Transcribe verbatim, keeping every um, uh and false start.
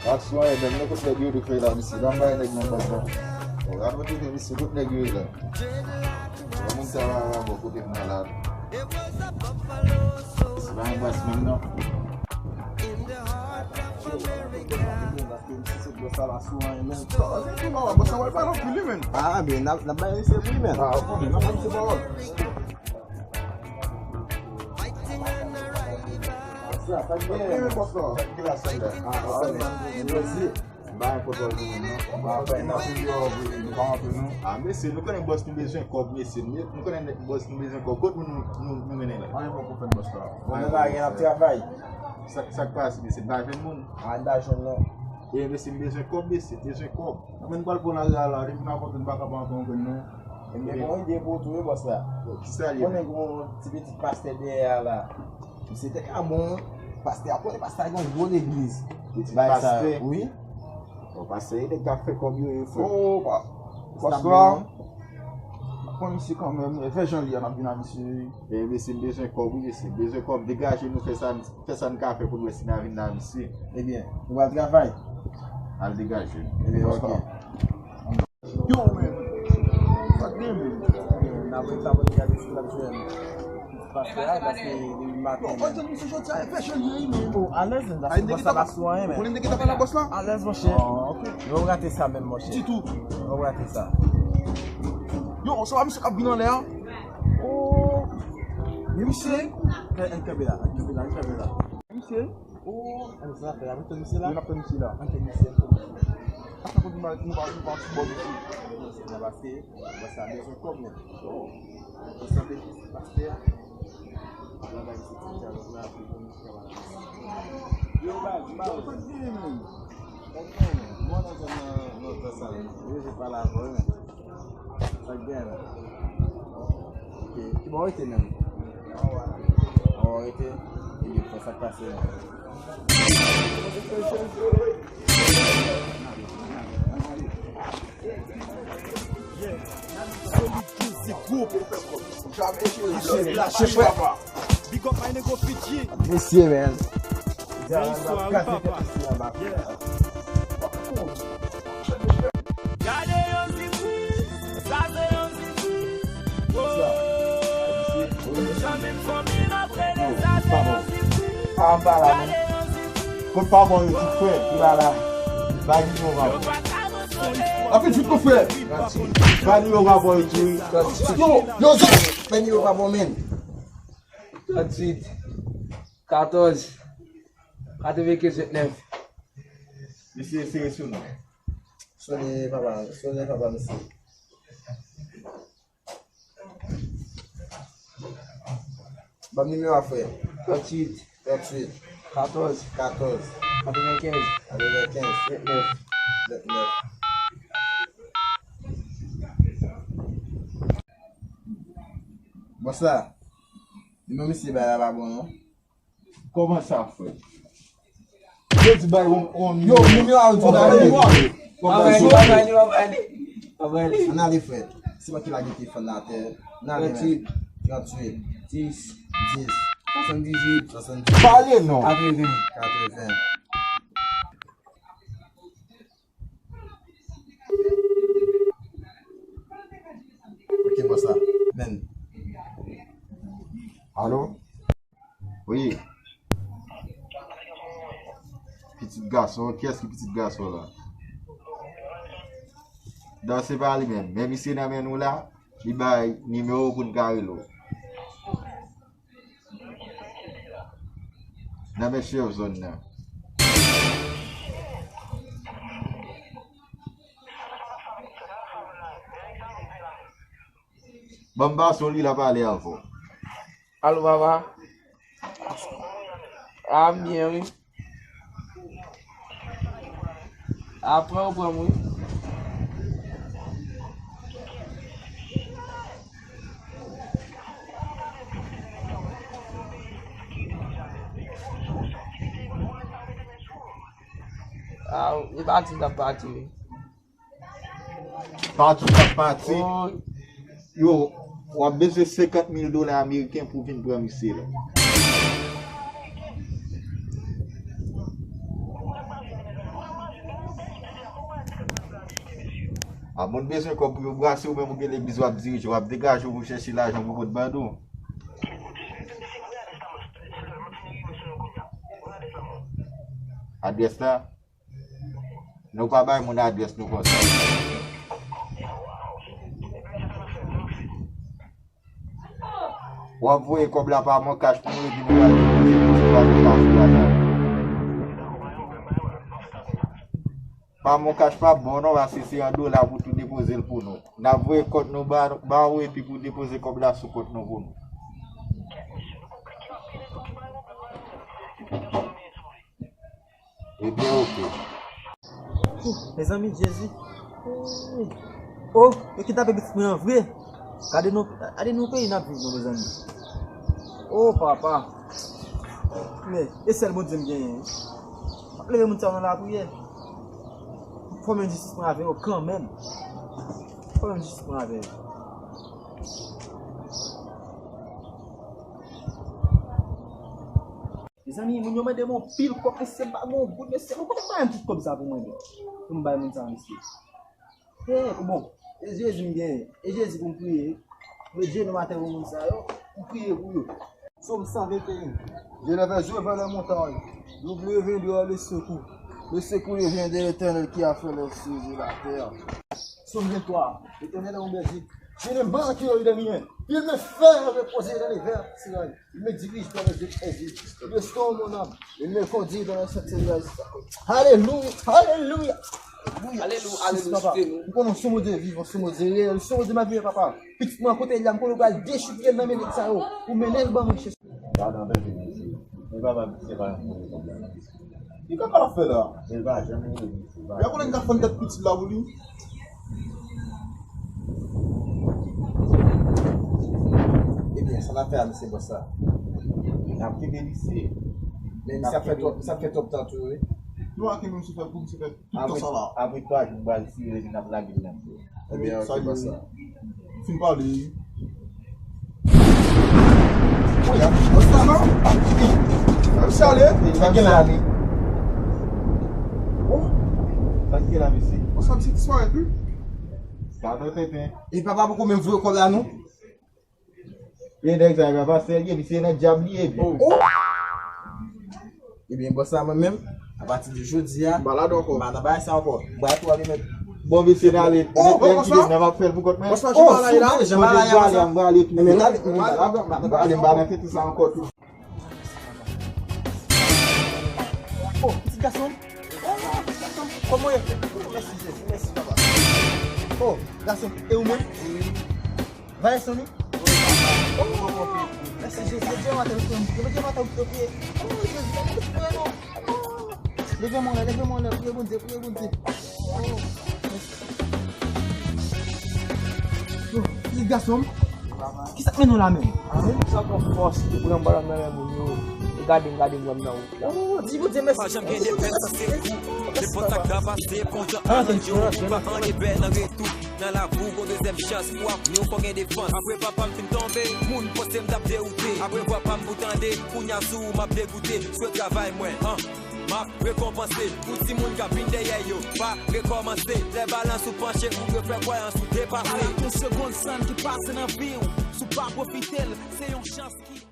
Aswè, menm nan kot nèg yo te fè la, misye. Nan bay nèg nan baz la. Bon, gade kote ke misye, kot nèg yo ye la. Yon moun sa la, la, bon, kote m nan la. Se pa yon bas menm, non. Paske misye se bòs la, la sou anyen, men. Sa, se tou nòmal, bòs la, wè, pa nan pil, wi, men. Ah, men, n ap, n ap bay misye pri, men. Ah, ok, n ap bay misye pawòl. Sa, sa k genyen, bòs la? Sa k genyen la, sa k genyen? Ah, ah, ah, ah. M pa gen kontwòl pou moun, non. M pa fè nan pi yo, nou pa antre, non. Ah, mesye, nou konnen bòs nou bezwen kòb, mesye. Nou, nou konnen bòs nou bezwen kòb. Kot moun nou, nou, nou mennen la? Pa gen kòb pou fè bòs la. Bon, nou pa gen ap travay. Sa, sa k pase, mesye? M pa jwenn moun. Ah, n pa jwenn, non. E, mesye, m bezwen kòb, mesye. M bezwen kòb. Anben, nou pral pran lari a la, depi n ap antre, nou pa ka pa antre, non. Ebyen, bon ide pou ou tou, wi, bòs la. Bon, kisa l ye? Konnen gen yon ti pitit pastè dèyè a la. Misye te ka bon, pastè a konnen pastè a gen yon gwo legliz. Pitit pastè? Wi. Bon, pastè, e nèg k ap fè kòb yo ye, frè. Oh, pa-, pastè a, bon, wi. Pran misye kanmenm, fè jan li a, n ap vin a misye, wi. E, mesye, m bezwen kòb, wi, mesye. M bezwen kòb, degaje nou, fè sa, fè sa n ka fè pou n wè si n a vin la, misye. Ebyen, ou pral travay? Al degaje. Ebyen, ok. Yo, men. Sa k gen, men? N ap wè sa pou n gade si n ap jwenn pastè a, paske depi maten, men. Yo, misye jodi a, e fè jan li ye, men. Oh, alèz, men, paske bòs la pa sou anyen, men. Konnen nèg ki t ap pale a bòs la? Alèz, monchè. Ah, ok. Yo rate sa menm, monchè. Ditou. Yo rate sa. Yo, se pa misye k ap vin anlè a? Oh. Misye. Ann kenbe la, ann kenbe la, ann kenbe la. Misye. Oh, ann sa fè, ann tann misye la. Ann tann misye la. Ann tann misye. Asa kote nou pa, nou pa, nou pa sou bò misye. Misye la pase, bòs la bezwen kòb, men. Oh. Ansanm de pastè a. Travay se ti dyalòg la, pou nou travay. Yo, baz, baz. Yo, pa di, men. Sa k gen, men? Mwen nan zòn nan, nan zòn sa, men. Wi, se pa la, vre, men. Sa k gen, men? Ok. Ki bò w rete, menm? Anwo a. Anwo w rete? Ebyen, fè sa k pase, men. Solid Music Group. Lache, lache, frè. Big up my nigga Fidji. Mesye, man. Men istwa, wi, papa. Yeah. Gade yon zizou, sa se yon zizou. Oh. Jan menm fanmi n ap rele, sa se yon zizou. Pa anba la, men. Gade yon zizou. Kot pa bon yo tout frè, ki pa la. Bay nimewo pa bon. Anfin, fout konfrè. Bay nimewo pa bon yo tou, wi. Yo, yo, yo. Bay nimewo pa bon, men. Tranntuit, katòz, katrevenkenz, ventnèf. Mesye, sere sou nou. Sone papa, sone papa, mesye. Ban m nimewo a, frè. Tranntuit. Tranntuit. Katòz. Katòz. Katrevenkenz. Katrevenkenz. Ventnèf. Ventnèf. Bòs la, nimewo misye bay la pa bon, non. Kòman sa, frè? Yo di bay yon, yon yo, nimewo a, yo di bay nimewo a. Ann ale, frè. Se mwen ki lage telefòn nan atè. Ann ale, men. Tranntuit. Tranntuit. Dis. Dis. Swasanndizuit. Swasanndizuit. Pale non. Katreven. Katreven. Ok, bòs la. Men. Alo? Wi. Pitit gason, kiyès ki pitit gason la? Non, se pa li menm. Men misye nan men nou la, li bay nimewo pou n ka rele w. Nan men chèf zòn nan. Ban m pase w li, l ap pale avè w. Alo, papa. A, m byen, wi. Apre ou pran m, wi. A, e pati m t ap pati, wi. Pati w t ap pati. Oh. Yo, w ap bezwen senkant mil dola ameriken pou vin pran misye la. A, moun bezwen kòb pou yo brase, ou menm ou gen legliz w ap dirije, w ap degaje w pou chèche lajan pou pot bando. Adrès la? Nou pa bay moun adrès nou konsa. W ap voye kòb la pa MonCash pou nou, epi nou pral depoze pou nou pa gen kafou la. Pa MonCash pa bon non, paske se an dola pou tou depoze l pou nou. N ap voye kont nou ba, ba ou, epi pou depoze kòb la sou kont nou pou nou. Ebyen, oke. Mezanmi, Jezi. Oh, yo kidnape pitit mwen an vre. Gade nou, gade nou peyi n ap viv nou, mezanmi. Oh, papa. Men, e sèl Bondye m genyen. M ap leve moun sa yo nan lapriyè. Fò m jwenn jistis mwen avè yo kanmenm. Fò m jwenn jistis mwen avè yo. Mezanmi, moun yo mande m yon pil kòb, mesye, m pa gen yon goud, mesye. Mwen kote m bay tout kòb sa pou mwen menm? Pou m bay moun sa, mesye. E, bon, e Jezi m genyen. E Jezi pou m priye. Mwen jenou atè pou moun sa yo. M priye pou yo. Sòm san venteyen. Je lève les yeux vers les montagnes. D'où me viendra le secours? Le secours vient de l'Éternel qui a fait les cieux et la terre. Sòm venntwa. L'Éternel est mon berger. Je ne manquerai de rien. Il me fait reposer dans les verts pâturages. Il me dirige dans les eaux paisibles. Il restaure mon âme. Il me conduit dans la sainteté de sa cause. Alléluia. Alléluia. Alléluia. Alléluia. Alléluia. Papa, m konnen w se Bondye vivan, w se Bondye reyèl, w se Bondye mèveye, papa. Pitit mwen kote l la, m konnen w pral dechouke l nan men nèg sa yo. Ou mennen l ban mwen, Jezi. Gade anpè vini isi. Men papa, se pa yon pwoblèm. Ki kaka l ap fè la? Men l pa janm vini isi. Ou konnen m ka fann tèt pitit la pou li? Ebyen, sa n ap fè a, mesye bòs la? N ap kenbe l isi. Men misye ap fè twòp, misye ap fè twòp tan tou, wi. Nou a kenbe misye fè pou misye fè tout tan sa la. Apre twa jou, m pral tire epi n ap lage l nan fè. Ebyen, ok, bòs la. Fin pale. Bòs la, non? Misye ale. Sa gen la, ale. Oh. Sa gen la, mesye? Bòs la, misye disparèt, wi. Sa fè tenten. E papa poko menm voye kòb la, non? E nèg sa, e pa pastè li ye, li se nan dyab li ye, byen. Oh. Ebyen, bòs la, mwen menm, apati de jodi a, m pa ladan ankò. M pa nan bagay sa ankò. M pa tou ale mèt. Bon, mesye, n ale. Oh, bon, bòs la. N ap fè l pou kont mwen. Bòs la, jan bagay la. Jan bagay la, m prale tou. Ebyen, n ale, m prale, m pa nan fè tout sa ankò tou. Oh, pitit gason. Oh, pitit gason. Kòman w ye? Oh, mèsi, Jezi, mèsi, papa. Oh, gason, e ou menm? Valè Sony? Oh, mèsi Jezi, leve yon atè pou mwen. Leve yon atè pou mwen. Oh, Jezi, leve yon atè pou mwen, non. Oh, leve mwen, leve mwen, priye Bondye, priye Bondye. Oh, mèsi. Yo, pitit gason m, kisa k mennen w la menm? Sa pran fòs pou pran bal nan men moun yo. Gade m, gade m, wè m nan wout la. Oh, di Bondye mèsi. Pa janm gen de pèn, sa se kou. Nenpòt sa k ta pase, kontan aranj yo, pa anyen pè nan retou. Nan lavi w gon dezyèm chans pou ap nou fò gen defans. Apre papa m fin tonbe, moun panse m t ap dewoute. Apre vwa pa m pou tande, kounya sou ou m ap degoute. Swe travay mwen, an, m ap rekonpanse. Pou timoun k ap vin dèyè yo, pa rekòmanse. Lè balans ou panche, ou dwe fè kwayans ou depase. Ala yon segonn san ki pase nan vi w, si w pa pwofite l, se yon chans ki